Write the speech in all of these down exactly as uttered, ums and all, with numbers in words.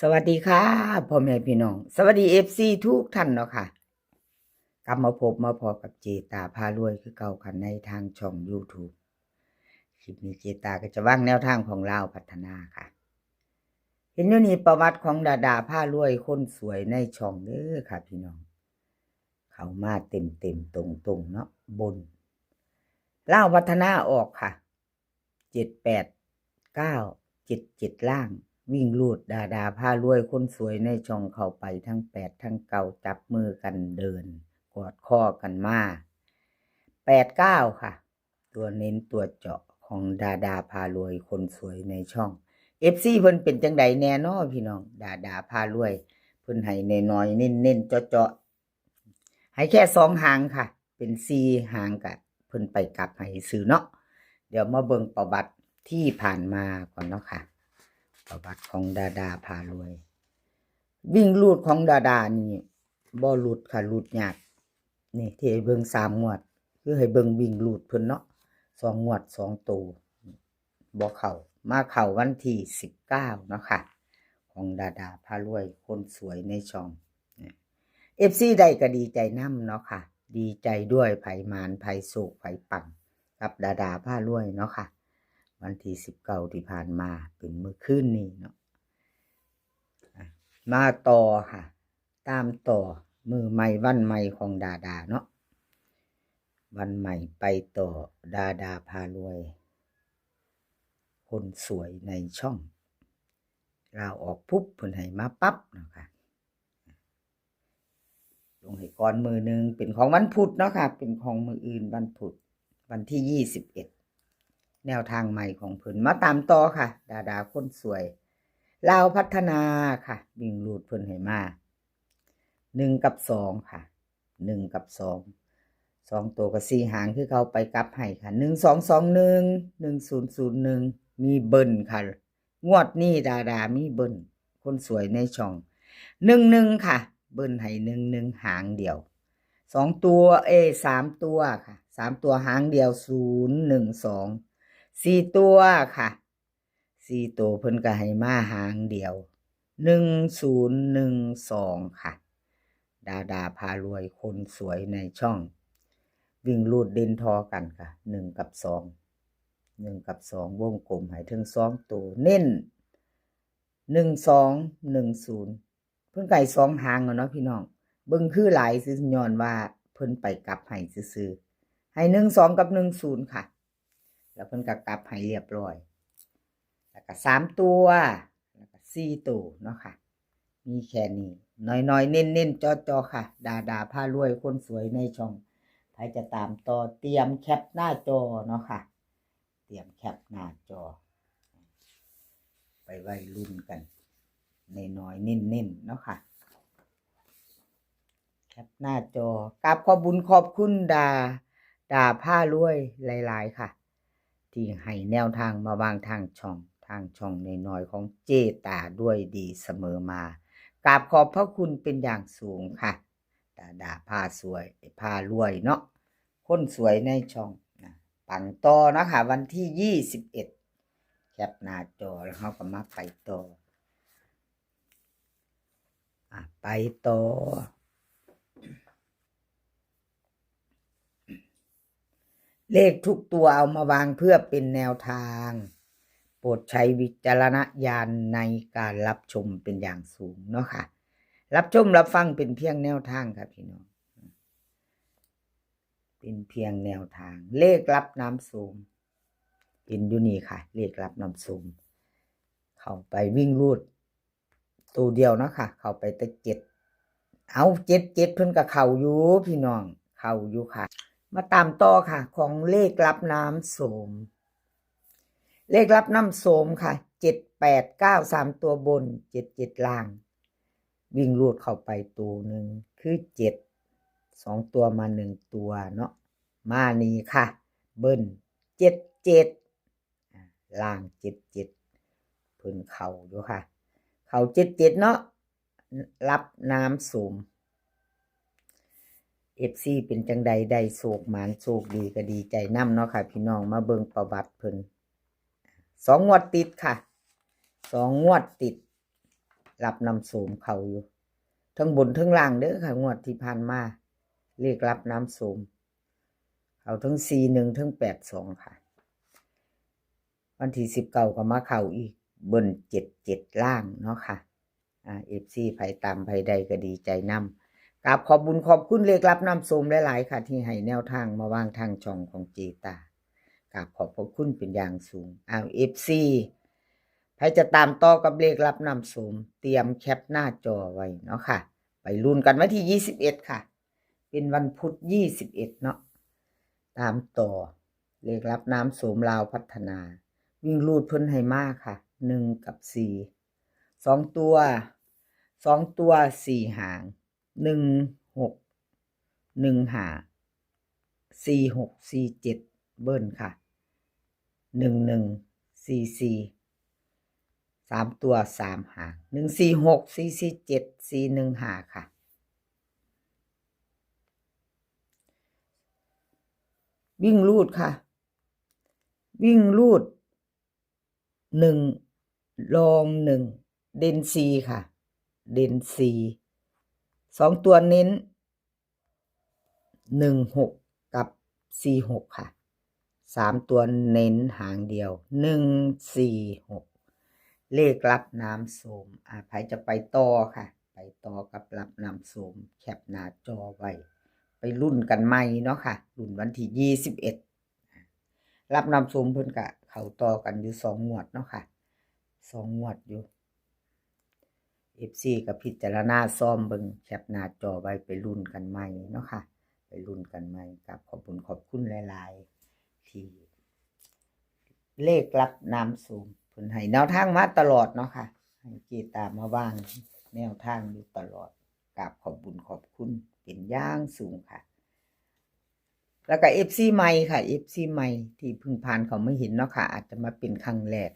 สวัสดีค่ะ พ่อแม่พี่น้อง สวัสดี เอฟซี ทุกท่านเนาะค่ะ กลับมาพบมาพอกับเจตาพารวยคือเก่าค่ะ ในทางช่อง YouTube คลิปนี้เจตาก็จะวางแนวทางของลาวพัฒนาค่ะ เห็นอยู่นี่ประวัติของดาดาพารวยคนสวยในช่องเด้อค่ะพี่น้อง เขามาเต็มๆ ตรงๆ เนาะ บน ลาวพัฒนาออกค่ะ เจ็ดแปดเก้า เจ็ดเจ็ด ล่าง วิ่งรูด ดาดาพารวยคนสวยในช่องเข้าไปทั้งแปดทั้งเก้า จับมือกันเดิน กอดคอกันมา แปดเก้า ค่ะ ตัวเน้นตัวเจาะของดาดาพารวยคนสวยในช่อง เอฟซี เพิ่นเป็นจังใดแน่นอพี่น้อง ดาดาพารวย เพิ่นให้น้อยๆ เน้นๆ เจาะๆ ให้แค่สองหางค่ะ เป็นสี่หางกะเพิ่นไปกลับให้ซื้อเนาะ เดี๋ยวมาเบิ่งประวัติที่ผ่านมาก่อนเนาะค่ะ ประวัติของดาดาพารวย วิ่งรูดของดาดานี่บ่หลุดค่ะ หลุดยาก นี่ที่ให้เบิ่งสามงวด คือให้เบิ่งวิ่งรูดเพิ่นเนาะ สองงวดสองตัว บ่เข้า มาเข้าวันที่สิบเก้าเนาะค่ะ ของดาดาพารวยคนสวยในช่อง เอฟซี ได้ก็ดีใจนำเนาะค่ะ ดีใจด้วย ไผหมาน ไผโชค ไผปัง กับดาดาพารวยเนาะค่ะ วันที่สิบเก้าที่ผ่านมา เป็นมื้อคืนนี้เนาะ อ่ะ มาต่อค่ะ ตามต่อ มื้อใหม่วันใหม่ของดาดาเนาะ วันใหม่ไปต่อ ดาดาพารวย คนสวยในช่อง ลาวออกปุ๊บ เพิ่นให้มาปั๊บเนาะค่ะ ลงให้ก่อนมื้อหนึ่ง เป็นของวันพุธเนาะค่ะ เป็นของมื้ออื่นวันพุธ วันที่ยี่สิบเอ็ด แนวทางใหม่ของเพิ่น มาตามต่อค่ะ ดาดาคนสวย ลาวพัฒนาค่ะ วิ่งรูดเพิ่นให้มา หนึ่งกับสองค่ะ หนึ่งกับสอง สองตัวกับสี่หางคือเขาไปกลับให้ค่ะ หนึ่งสองสองหนึ่ง หนึ่งศูนย์ศูนย์หนึ่ง มีเบิ้ลค่ะ งวดนี้ดาดามีเบิ้ล คนสวยในช่อง หนึ่งหนึ่งค่ะ เบิ้ลให้หนึ่งหนึ่งหางเดียว สองตัว เอย สามตัวค่ะ สามตัวหางเดียว ศูนย์หนึ่งสอง สี่ตัวค่ะ สี่ตัวเพิ่นก็ให้มาหางเดียว หนึ่งศูนย์หนึ่งสองค่ะ ดาดาพารวยคนสวยในช่อง วิ่งรูดเด่นทอกันค่ะ หนึ่งกับสอง หนึ่งกับสอง วงกลมให้ถึงสองตัว เน้น หนึ่งสอง หนึ่งศูนย์ เพิ่นก็ให้สองหางอะเนาะพี่น้อง เบิ่งคือหลายซื่อๆ ย้อนว่าเพิ่นไปกลับให้ซื่อๆ ให้หนึ่งสองกับหนึ่งศูนย์ค่ะ แล้วเพิ่นก็กลับให้เรียบร้อย แล้วก็สามตัว แล้วก็สี่ตัวเนาะค่ะ มีแค่นี้ น้อยๆ เน้นๆ จ่อๆ ค่ะ ดาดาพารวยคนสวยในช่อง ใครจะตามต่อ เตรียมแคปหน้าจอเนาะค่ะ เตรียมแคปหน้าจอ ไปไว้รุ่นกัน น้อยๆ เน้นๆ เนาะค่ะ แคปหน้าจอ กราบขอบบุญขอบคุณดา ดาพารวยหลายๆ ค่ะ ที่ให้แนวทางมาวางทางช่อง ทางช่องน้อยๆ ของเจตาด้วยดีเสมอมา กราบขอบพระคุณเป็นอย่างสูงค่ะ ดาดาพาสวย พารวยเนาะ คนสวยในช่องนะ ปังต่อเนาะค่ะ วันที่ยี่สิบเอ็ด แคปหน้าจอแล้วเราก็มาไปต่อ อ่ะ ไปต่อ เลขทุกตัวเอามาวางเพื่อเป็นแนวทาง โปรดใช้วิจารณญาณในการรับชมเป็นอย่างสูงเนาะค่ะ รับชมรับฟังเป็นเพียงแนวทางค่ะพี่น้อง เป็นเพียงแนวทาง เลขลับน้ำโสม เป็นอยู่นี่ค่ะ เลขลับน้ำโสม เข้าไปวิ่งรูด ตัวเดียวเนาะค่ะ เข้าไปแต่เจ็ด เอา เจ็ดเจ็ด เพิ่นก็เข้าอยู่พี่น้อง เข้าอยู่ค่ะ มาตามต่อค่ะ ของเลขลับน้ำโสม เลขลับน้ำโสมค่ะ เจ็ดแปดเก้า สามตัวบน เจ็ดเจ็ด ล่าง วิ่งรูดเข้าไปตัวหนึ่งคือเจ็ด สองตัวมาหนึ่งตัวเนาะ มานี่ค่ะ เบิ้ล เจ็ดเจ็ด อ่า ล่าง เจ็ดเจ็ด เพิ่นเข้าอยู่ค่ะ เข้า เจ็ดเจ็ด เนาะ ลับน้ำโสม เอฟซี เป็นจังใด ได้โชคหมานโชคดีก็ดีใจนำเนาะค่ะ พี่น้อง มาเบิ่งประวัติเพิ่น สองงวดติดค่ะ สองงวดติด รับนำโสมเข้าอยู่ ทั้งบนทั้งล่างเด้อค่ะ งวดที่ผ่านมา เลขรับนำโสม เข้าทั้งสี่หนึ่ง ทั้งแปดสองค่ะ วันที่สิบเก้าก็มาเข้าอีก เบิ้ลเจ็ดเจ็ดล่างเนาะค่ะ อ่า เอฟซี ไผตามไผได้ก็ดีใจนำ กราบขอบบุญขอบคุณเลขรับนำโสมหลายๆค่ะ ที่ให้แนวทางมาวางทางช่องของเจตา กราบขอบพระคุณเป็นอย่างสูง อ้าว เอฟซี ไผจะตามต่อกับเลขรับนำโสม เตรียมแคปหน้าจอไว้เนาะค่ะ ไปลุ้นกันวันที่ยี่สิบเอ็ดค่ะ เป็นวันพุธยี่สิบเอ็ดเนาะ ตามต่อเลขรับนำโสมลาวพัฒนา วิ่งรูดเพิ่นให้มาค่ะ หนึ่งกับสี่ สองตัว สองตัวสี่หาง หนึ่งหก หนึ่งห้า สี่หก สี่เจ็ด เบิ้ลค่ะ หนึ่งหนึ่ง สี่สี่ สามตัวสามหาง หนึ่งสี่หก สี่สี่เจ็ด สี่หนึ่งห้าค่ะ วิ่งรูดค่ะ วิ่งรูด หนึ่ง รองหนึ่ง เด่นสี่ค่ะ เด่นสี่ สองตัวเน้น หนึ่งหก กับ สี่หกค่ะ สามตัวเน้นหางเดียว หนึ่งสี่หก เลขรับนำโสม อ่า ไผจะไปต่อค่ะ ไปต่อกับรับนำโสม แคปหน้าจอไว้ ไปลุ้นกันใหม่เนาะค่ะ ลุ้นวันที่ยี่สิบเอ็ด รับนำโสมเพิ่นก็เข้าต่อกันอยู่สองงวดเนาะค่ะ สองงวดอยู่ เอฟซี ก็พิจารณาซ่อมเบิ่ง แคปหน้าจอไว้ ไปลุ้นกันใหม่เนาะค่ะ ไปลุ้นกันใหม่ กราบขอบคุณขอบคุณหลายๆ ที่เลขรับนำโสมเพิ่นให้แนวทางมาตลอดเนาะค่ะ ให้เจตามาวางแนวทางอยู่ตลอด กราบขอบบุญขอบคุณเป็นอย่างสูงค่ะ แล้วก็ เอฟซี ใหม่ค่ะ เอฟซี ใหม่ที่เพิ่งผ่านเข้ามาเห็นเนาะค่ะ อาจจะมาเป็นครั้งแรก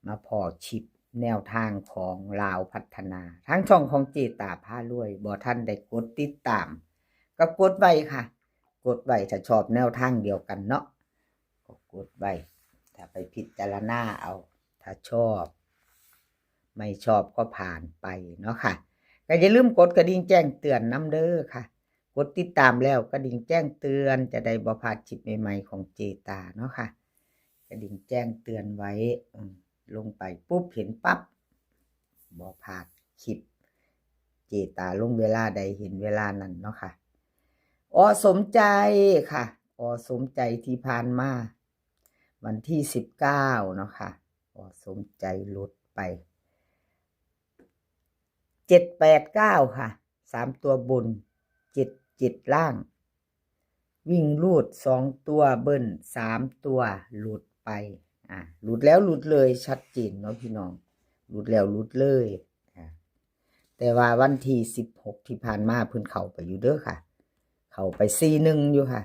มาพ้อคลิปแนวทางของลาวพัฒนา ทางช่องของเจตาพารวย บ่ทันได้กดติดตาม ก็กดไว้ค่ะ กดไว้ ถ้าชอบแนวทางเดียวกันเนาะ ก็กดไว้ ถ้าไปพิจารณาเอา ถ้าชอบ ไม่ชอบก็ผ่านไปเนาะค่ะ ก็อย่าลืมกดกระดิ่งแจ้งเตือนนำเด้อค่ะ กดติดตามแล้วกระดิ่งแจ้งเตือน จะได้บ่พลาดคลิปใหม่ๆของเจตาเนาะค่ะ กระดิ่งแจ้งเตือนไว้ อืม ลงไปปุ๊บเห็นปั๊บ บ่พลาดคลิป เจตาลงเวลาใดเห็นเวลานั้นเนาะค่ะ อ.สมใจค่ะ อ.สมใจที่ผ่านมา วันที่สิบเก้าเนาะค่ะ อ.สมใจหลุดไป เจ็ดแปดเก้าค่ะ สามตัวบน เจ็ดเจ็ดล่าง วิ่งรูดสองตัวเบิ้ลสามตัวหลุดไป อ่า หลุดแล้วหลุดเลย ชัดเจนเนาะพี่น้อง หลุดแล้วหลุดเลย อ่า แต่ว่าวันที่สิบหกที่ผ่านมาเพิ่นเข้าไปอยู่เด้อค่ะ เข้าไปสี่หนึ่งอยู่ค่ะ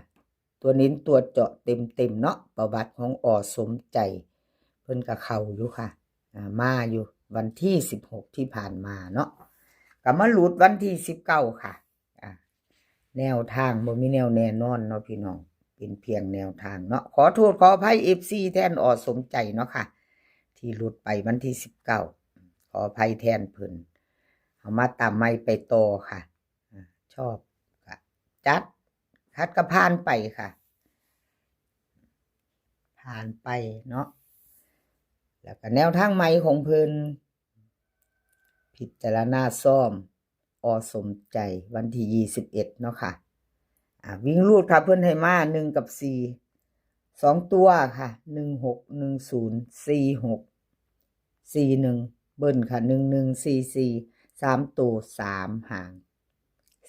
ตัวเน้นตัวเจาะเต็มๆเนาะ ประวัติของ อ.สมใจ เพิ่นก็เข้าอยู่ค่ะ อ่า มาอยู่วันที่สิบหกที่ผ่านมาเนาะ ก็มาหลุดวันที่สิบเก้าค่ะ อ่า แนวทางบ่มีแนวแน่นอนเนาะพี่น้อง เป็นเพียงแนวทางเนาะ ขอโทษขออภัย เอฟซี แทน อ.สมใจเนาะค่ะ ที่หลุดไปวันที่สิบเก้า ขออภัยแทนเพิ่น เอามาตามใหม่ไปต่อค่ะ อ่า ชอบก็จัด คัดก็ผ่านไปค่ะ ผ่านไปเนาะ แล้วก็แนวทางใหม่ของเพิ่น พิจารณาซ่อม อ.สมใจ วันที่ยี่สิบเอ็ดเนาะค่ะ อ่า วิ่งรูดค่ะ เพิ่นให้มาหนึ่งกับสี่ สองตัวค่ะ หนึ่งหก หนึ่งศูนย์ สี่หก สี่หนึ่ง เบิ้ลค่ะ หนึ่งหนึ่ง สี่สี่ สามตัวสามหาง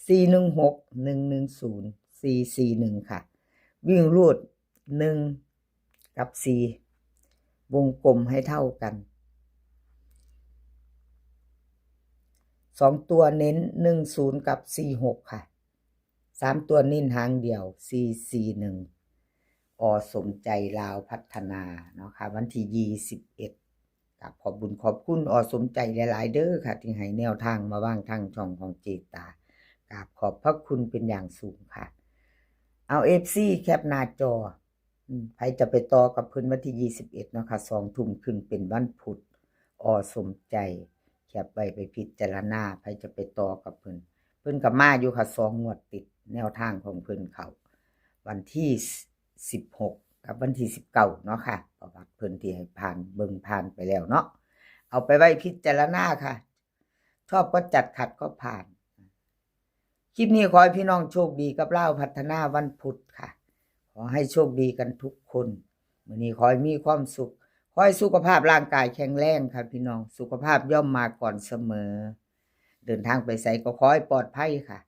สี่หนึ่งหก หนึ่งหนึ่งศูนย์ สี่สี่หนึ่งค่ะ วิ่งรูดหนึ่งกับสี่ วงกลมให้เท่ากัน สองตัวเน้นหนึ่งศูนย์กับสี่หกค่ะ สามตัวเน้นหางเดียว สี่สี่หนึ่ง อ.สมใจลาวพัฒนาเนาะค่ะ วันที่ยี่สิบเอ็ด กราบขอบบุญขอบคุณ อ.สมใจหลายๆเด้อค่ะ ที่ให้แนวทางมาวางทางช่องของเจตา กราบขอบพระคุณเป็นอย่างสูงค่ะ เอา เอฟซี แคปหน้าจอ อืม ไผจะไปต่อกับเพิ่นวันที่ยี่สิบเอ็ดเนาะค่ะ สองทุ่มครึ่งเป็นวันพุธ อ.สมใจ แค คปไว้ไปพิจารณา ไผจะไปต่อกับเพิ่น เพิ่นก็มาอยู่ค่ะ สองงวดติด แนวทางของเพิ่นเข้า วันที่ สิบหก กับวันที่ สิบเก้า เนาะค่ะ ประวัติเพิ่นที่ให้ผ่าน เบิ่งผ่านไปแล้วเนาะ เอาไปไว้พิจารณาค่ะ ชอบก็จัด ขัดก็ผ่าน คลิปนี้ขอให้พี่น้องโชคดีกับลาวพัฒนาวันพุธค่ะ ขอให้โชคดีกันทุกคน มื้อนี้ขอให้มีความสุข ขอให้สุขภาพร่างกายแข็งแรงค่ะพี่น้อง สุขภาพย่อมมาก่อนเสมอ เดินทางไปไสก็ขอให้ปลอดภัยค่ะ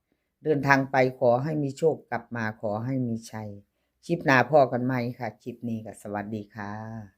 เดินทางไปขอให้มีโชค กลับมาขอให้มีชัย คลิปหน้าพ้อกันใหม่ค่ะ คลิปนี้ก็สวัสดีค่ะ